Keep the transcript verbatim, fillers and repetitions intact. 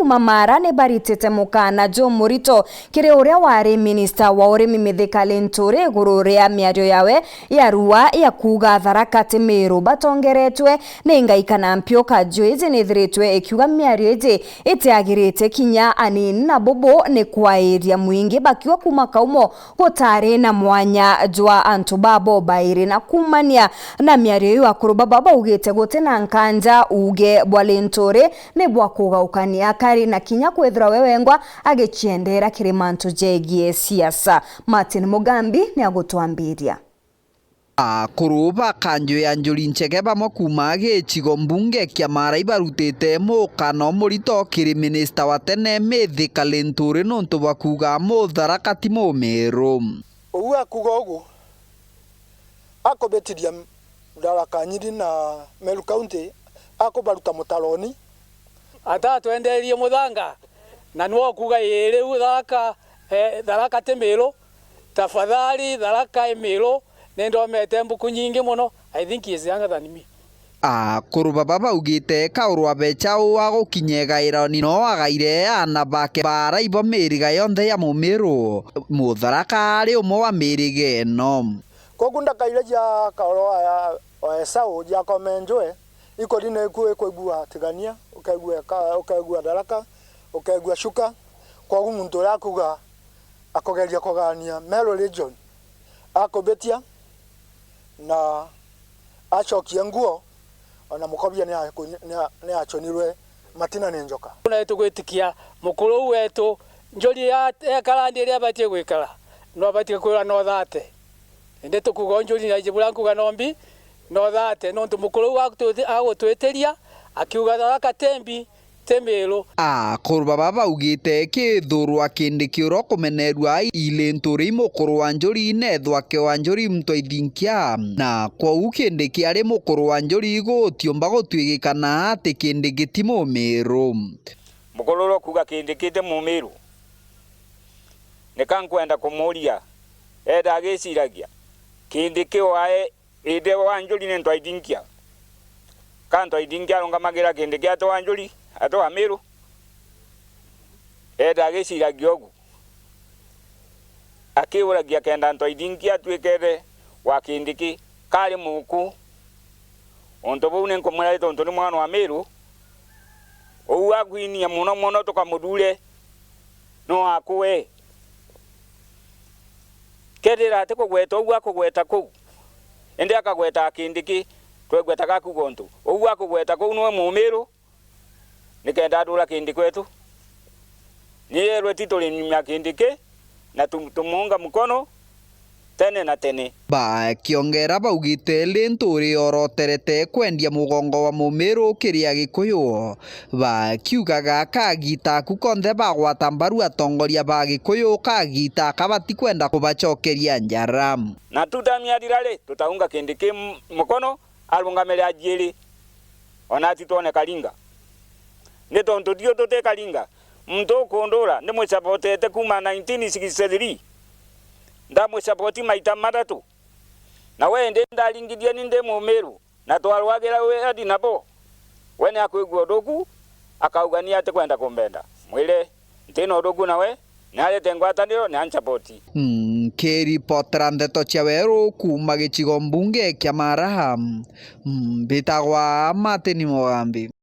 Kuma Mara ni baritite mukana jumurito kiri uria wari minista wa urimi Mithika Linturi iguru ria miario yawe ya rua ya kuuga Tharaka ti Miru batongeretwe ni ngai kana mpioka. Nju iji ni ithiritwe ikiuga miario iji itiagirite kinya anini, na bubu ni kwairia mwingi bakiuga kuma kaumo gutari na mwanya jwa antu babo bairi. Na kumania na miario iu, akuru baba baugite guti na nkanja uuge bwa Linturi ni bwa kugaukania akari na kinya kwithirwa we wengwa agiciendera kiri mantu jegie siasa. Martin Mugambi ni agutwambiria. Akuru ba kanju ya Njuri Ncheke bamwe kuuma gicigo mbunge kia Mara ibarutite mukana umurito kiri minista wa tene Mithika Linturi nuntu bwa kuuga Mutharaka ti Mumiru. Uu akuuga ugu, akubitiria Tharaka Nyiri na Meru County, akubaruta mutaroni. Atatwenderie muthanga, na niwe ukuuga, "Ii, riu Tharaka, eh, Tharaka ti Miru." Tafadhali, Tharaka i Miru, ni ndomete mbuku nyingi mono. I think he is younger than me. Akuru baba baugite kaurwa becha uu agukinya igaironi no agaire aana bake baara ibo miriga yonthe ya Mumiru. Mutharaka ari umwe wa miriga ino. Kogu ndakaire ja kaurwa ya, wa Esau jakome njwe, ikori niku ikwigua Tigania, ukegua ka-, ukegua Tharaka, ukegua Chuka. Kogu muntu uria akuga akugeria kugania Meru region, akubitia na acokie nguo, ona mukobia ni aku-, ni a-, ni achonirwe matina ni njoka. Na tugwitikia mukuru uu wetu, Njuri ya, ekara ndi iria abatie gwikara, no abatie kwirwa no thate. Indi tukuuga Njuri na iji buria nkuuga no mbi, no thate, nontu mukuru uu agutwiti-, agutwitiria, akiuga Tharaka ti mbi, ti Miru. Akuru baba baugite kithurwa Kindiki uria ukumenerua i Linturi i mukuru wa Njuri, nethwa ke wa Njuri muntu aithinkia, na kwou Kindiki ari mukuru wa Njuri gutiumba gutwigikana ati Kindiki ti Mumiru. Mukuru uria ukuuga Kindiki ti Mumiru, nika nkwenda kumuuria, enda agiciragia, Kindiki wae Indi wa Njuri ni Ntwaithinkia. Ka Ntwaithinkia arungamagira Kindiki ati wa Njuri, ati wa Miru? Enda agiciragia ugu. Akiuragia kenda Ntwaithinkia atuikete wa Kindiki, kari muku. Untu buu ni nkumwira tontu ni mwana wa Miru, uu akwinia mono mono tukamuthure, no akue. Kethira atikugweta uu akugweta kuu, indi akagweta Kindiki, twegwetaga akuuga untu uu akugweta kuu niwe Mumiru, nikenda atura Kindiki wetu. Ni yerwe ti turinyumia Kindiki, na tu-, tumuunga mukono tene na tene. Bakiongera baugite, Linturi oroterete kwendia mugongo wa Mumiru kiri Agikuyu. Bakiugaga kagita aku konthe bagwata mbaru atongoria ba Gikuyu, kagita aka batikwenda kubacokeria njara. Na tutamia rirari, tutaunga Kindiki m-, mukono, arungamire ajiiri, ona atitwone Karinga. Ni tontu tiu tuti Karinga. Muntu ukundura, ndimucabotete kuuma nineteen sixty-three. Ndamucaboti maita mathatu. Na we indi ndaringithia ni ndi Mumiru. Na twarwagira wira nabo, we ni akwigua uthuku, akauga ni atikwenda kumbenda. Mwire, nti na uthuku nawe, ni arete ngwataniro, ni ancaboti. Nkiripotera ndeto cia weru kuuma gicigo mbunge kia Mara, mbitagwa Martin Mugambi.